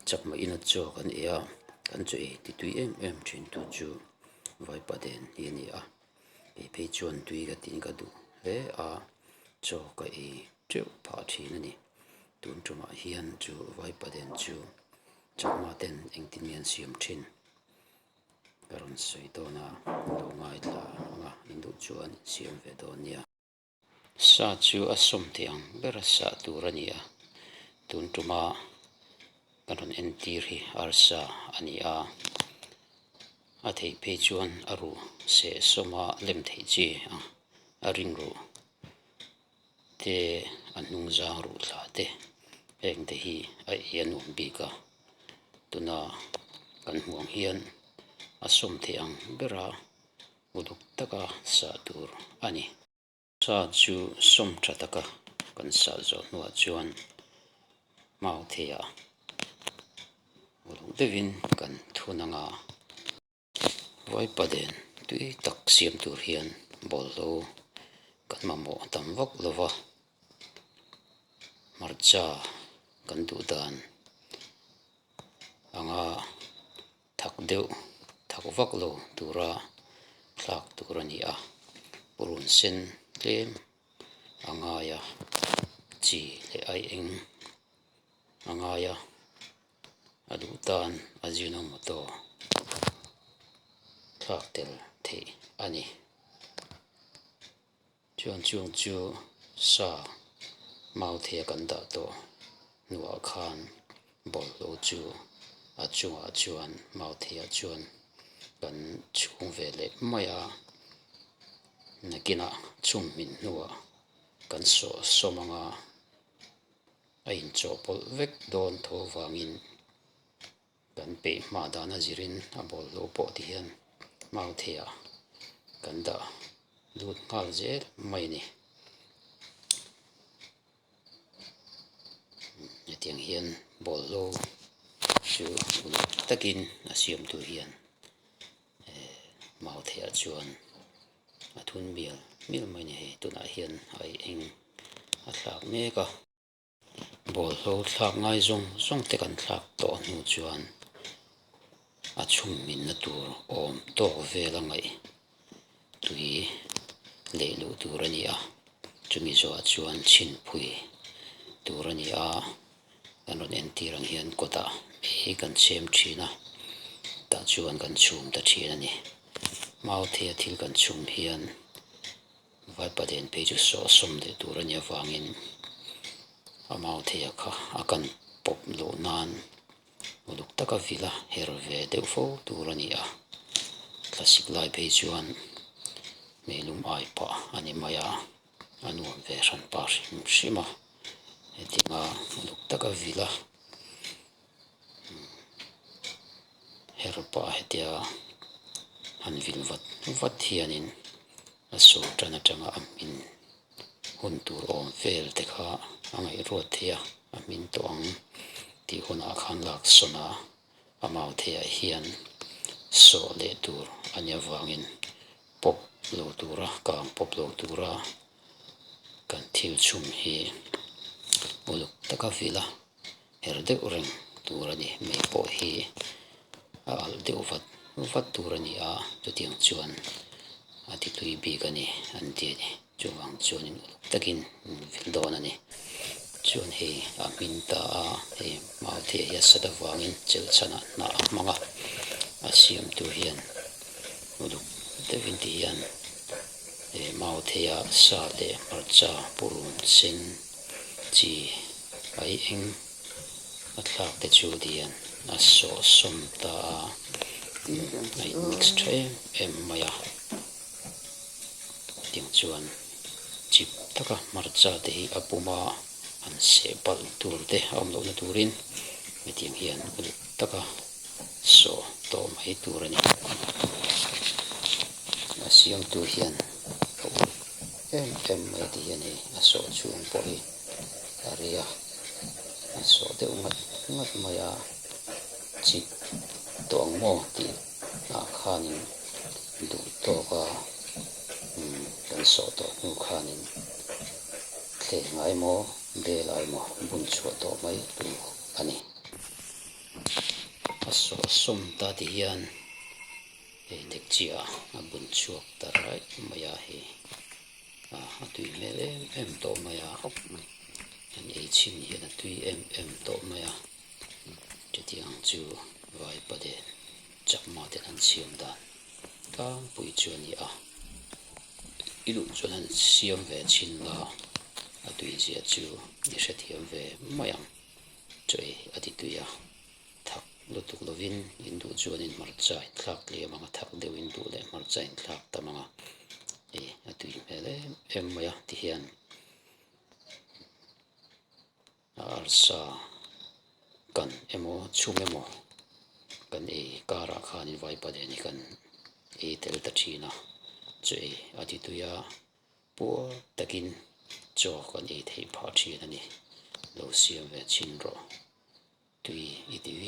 Chakma ina chaw kan ei a, kan chaw ei ti tui em em thin tu chu Vaipaden hi a ni a, kei phei chuan tui ka tiin ka duh hle a, chaw ka ei teuh phah thin a ni. Tun tumah hian chu Vaipaden chu Chakma ten engtin nge an siam thin ka rawn sawi dawn a, lo ngaithla ang a, in duh chuan in siam ve dawn nia. Sa chu a sawm thei ang ber a sah tur a ni a, tun tuma kan rawn entir hi arsa a ni a, a theih phei chuan a ruh seh sawma lem theih chi ang a ring ruh te a hnung zang ruh thla te heng te hi a ei a nuam bik a, tuna kan hmuh ang hian a sawm thei ang bera uluk taka sah tur a ni. Sa chu sawm tha taka kan sah zawh hnuah chuan mau theiah uluk deuhin kan thun ang a, Vaipaden tui tak siam tur hian bawlhlo kan mamawh tam vak lo va, hmarcha kan duh dan anga thak deuh thak vak lo tura thlak tur a ni a, purun sen tlem a ngai a, chi leh ai eng a ngai a, a duh tan a Ajinomoto thlak tel theih a ni. Chuan chung chu sa mau thei a kan dah tawh hnuah khan bawlhhlawh chu a chungah chuan mau theiah chuan kan chhung ve leh mai a, nakinah chhung hmin hnuah kan sawh sawm ang a, a inchawhpawlh vek dawn tho vangin. Kan peih hma dan a zirin a bawlhhlawh pawh ti hian mau theiah kan dah lut nghal zel mai a ni. Hetiang hian bawlhhlawh chu uluk takin a siamtu hian mau theiah chuan a thun mial mial mai a ni hei tunah hian a eng a thlak mek a. Bawlhhlawh thlak ngai zawng zawng te kan thlak tawh hnu chuan a chhung minna tur awm tawk vel a ngaih tui leh luh tur a ni a, chumi zawhah chuan chhinphui tur a ni a, kan rawn entir ang hian kawtah mei kan chhem thin a, tah chuan kan chhum ta thin a ni. Mauthei a thil kan chhum hian. Vaipaden phei chu sawh sawm leh tur a nih avangin a mau theia kha a kan pawp loh nan uluk taka vil a her ve deuh fo tur a ni a, thlasik lai phei chuan meilum ai pah a ni mai a, a nuam ve hran pa hrim hrim a, hetianga uluk taka vil a. Her pah hetia han vil vat vat hianin a sur tan atanga a hmin hun tur awm vel te kha a ngaihruat thei a, a hmin tawh ang tih hunah khan lak sawn a, a mau theiah hian sawh leh tur a nih avangin pawp lo tura kang pawp lo tura kan thil chhum hi uluk taka vil a. Her deuh reng tur a ni. Mei pawh hi a alh deuh vat vat tur a ni a, chutiang chuan a ti tui bik a ni an ti a ni. Chuvang chuanin uluk takin min vil dawn a ni. Chuan hei a hmin ta a, hei mauthei hi a sat avangin chelh chhanah hnah a hmang a, a siamtu hian uluk deuhin ti hian mautheia sa leh hmarcha purun sen chi Ai eng a thlak te chu dian a sawh sawm ta a, a in mix tha em em mai a, tiang chuan chip taka hmarcha te hi a pum a, han seh palh tur te a awm lohna turin hetiang hian uluk taka sawh tawh mai tur a ni. A siamtu hian a uluk em em mai a ti hian hei a sawh chhung pawh hi. A rei a, a sawh deuh ngat ngat mai a, chip tawh ang maw tih ah khanin duh tawk a umm kan sawh tawh hnu khanin thleng ai maw bel ai maw bun chhuah tawh mai tur a ni. sawh sawm ta ti hian hei dekchiah a bun chhuak ta raih mai a hei a tui hmel em em tawh mai a an ei chhin hian a tui em em tawh mai a chutiang chu vaipa leh chakma ten an siam dan tlangpui chu a ni a i duh chuan an siam ve chhin la a tui zia chu i hrethiam ve mai ang chaw ei a ti tui a thak lutuk lovin in duh chuanin hmarcha in thlak tlem ang a thak deuhin duh leh hmarcha in thlak tam ang a hei a tui hmel em em mai a tihian arsa kan emaw chhum emaw kan ei karah khanin vaipa nen hi kan ei tel ta thin a chaw ei a ti tui a. Puar takin chaw kan ei theih phah thin a ni. Lo siam ve chhin rawh. Tui i ti viau.